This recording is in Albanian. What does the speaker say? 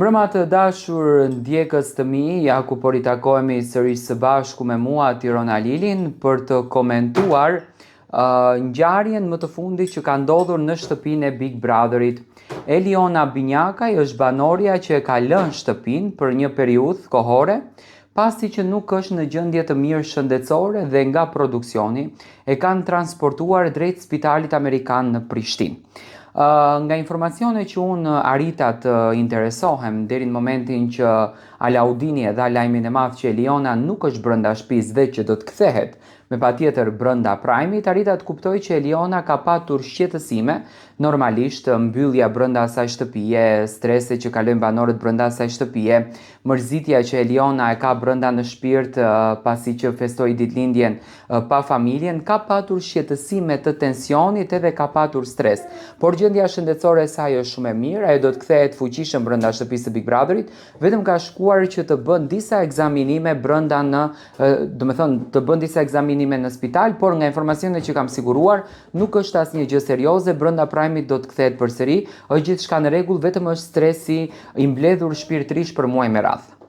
Mbrëma të dashur ndjekës të mi, ja ku po ritakohemi sërish së bashku me mua Tiron Halilin për të komentuar uh, ngjarjen më të fundit që ka ndodhur në shtëpinë e Big Brotherit. Eliona Binjakaj është banorja që e ka lënë shtëpinë për një periudhë kohore, pasi që nuk është në gjendje të mirë shëndetësore dhe nga produksioni e kanë transportuar drejt spitalit amerikan në Prishtinë. Nga informacione që unë arrita të interesohem deri në momentin që Alaudini e dha lajmin e madh që Eliona nuk është brenda shtëpisë dhe që do të kthehet me patjetër brenda Prime-it, arrita të kuptoj që Eliona ka patur shqetësime, normalisht mbyllja brenda asaj shtëpie, strese që kalojnë banorët brenda asaj shtëpie, mërzitja që Eliona e ka brenda në shpirt pasi që festoi ditëlindjen pa familjen, ka patur shqetësime të tensionit edhe ka patur stres. Por gjendja shëndetësore e saj është shumë e mirë, ajo do të kthehet fuqishëm brenda shtëpisë së Big Brotherit, vetëm ka shkuar që të bën disa ekzaminime brenda në, domethënë të bën disa ekzaminime në spital, por nga informacionet që kam siguruar, nuk është asnjë gjë serioze, brenda Prime-it do të kthehet përsëri, është gjithçka në rregull, vetëm është stresi i mbledhur shpirtërisht për muaj me radhë.